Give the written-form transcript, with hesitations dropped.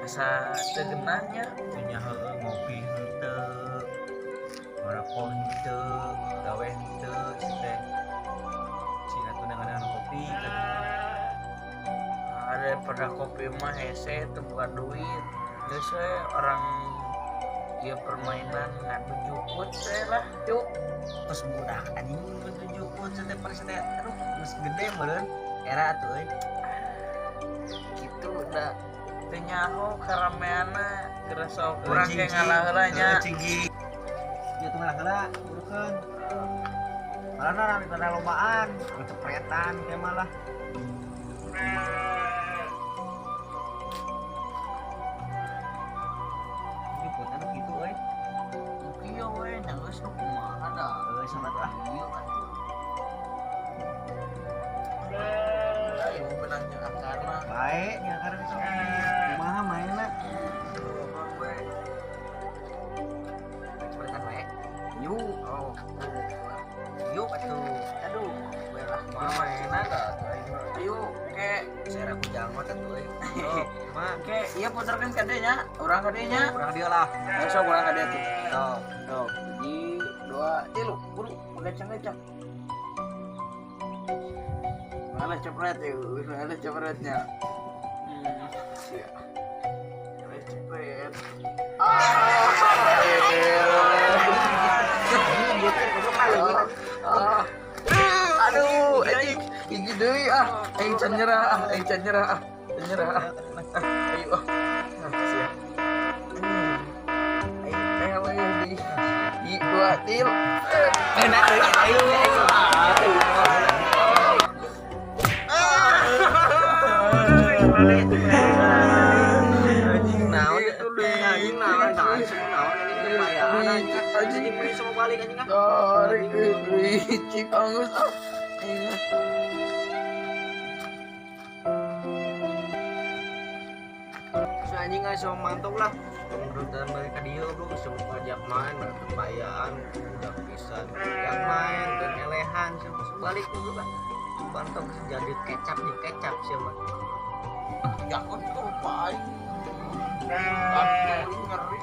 Asa teu geunahnya. Nya heueuh ngopi henteu. Ngarokok henteu, gawe henteu teh. Cing atuh nangan kopi tadi. Ada pada kopi mah hese teu buka duit. Geus we orang ieu permainan ngadu jukut we lah yuk. Terus budak anjing ngadu jukut teh paling teh aduh geus gede meureun era atuh euy. Kitu da teu nyaho karameanna geura sok urang ge ngalah heula nya. Cinggi. Ieu tuh ngalah heula burukeun. Malah rame lombaan, cepretan kayak malah. Jukutan gitu euy. Kieu we nya geus nu kumaha da. Euy sama tuh ah. Ieu atuh. Ayo menang jeung akarna. Bae nya akarna sok. Kumaha mainna? Cepretan bae. Yuk. Oh. Yuk atuh. Aduh, we lah kumaha mainna da atuh aing mah. Ayo, ke Saya aku jangot atuh euy. Oh, kumaha? Oke, iya putarkan ka dieu nya. Urang ka dieu nya. Urang dieu lah. Ayo sok urang ka dieu tuh. Sok. Sok, 1, 2, 3, buru, magacang-gacang. Mana cepret ya, mana cepretnya. Sia. Mana cepret. Ah. Aduh, anjing, gigi deui ah. Aing can nyerah ah, aing can nyerah ah. Can nyerah ah. Ayo ah. Sia. Aing teh we di 2 3. Enak euy, ayo. Anjing naon anjing naon naon ini kepayaan anjing anjing dibeli sama balik anjing ah. Tarik licik angus ah. Si anjing ah sama mantok lah. Kemudian balik ka dieu bro semua ajak main kepayaan udah pisan ajak main dan elehan balik dulu kan. Bantok jadi kecap nih kecap siapa? Jangan tuh aing. Ngeri.